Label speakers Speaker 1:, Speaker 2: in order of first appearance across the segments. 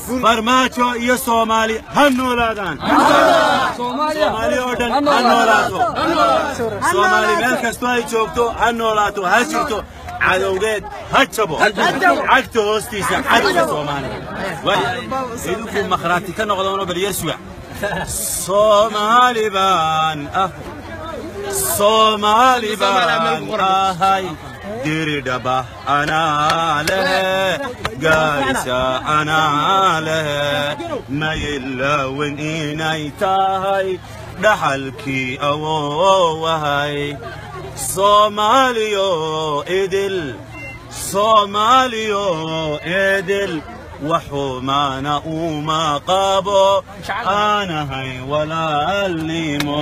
Speaker 1: Farmaajo iyo Soomaali ha noolaadaan. Soomaali oo dhan ha noolaato. Soomaali meel kastoo ay joogto ha noolaato, ha jirto, cadowgeed ha jabo, cagta hoostiisa cadowga Soomaaliya. Idinku makhraati ka noqdoono, bal yar suga. Soomaali baan ah, Soomaali baan ahay, Diridhaba anaa leh, Gaarisa anaa leh, mayilaawen inay tahay dhaxalkii awoowahay. Soomaaliyo idil, Soomaaliyo idil, waxumaana uma qabo aanahay walaalnimo.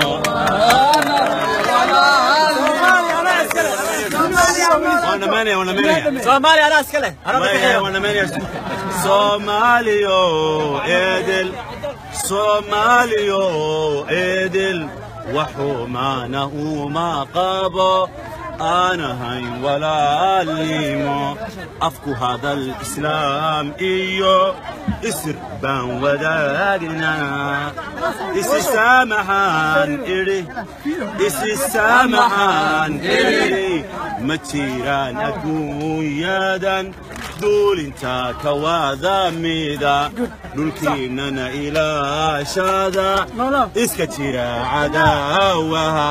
Speaker 1: Waan dhamaynaya, waan dhamaynaya.
Speaker 2: Soomaaliya anaa iska leh.
Speaker 1: Waan dhamaynaya. Soomaaliyo idil, Soomaaliyo idil, waxumaana uma qabo aanahay walaalnimo. Afku hadal islaam iyo isir baan wadaagnaa. Isi saamaxaan idhi, isi saamaxaan idhi. Ma jiraan adduunyadan duulinta ka wada mida, dhulkiinnana ilaashada, iska jira cadaawaha.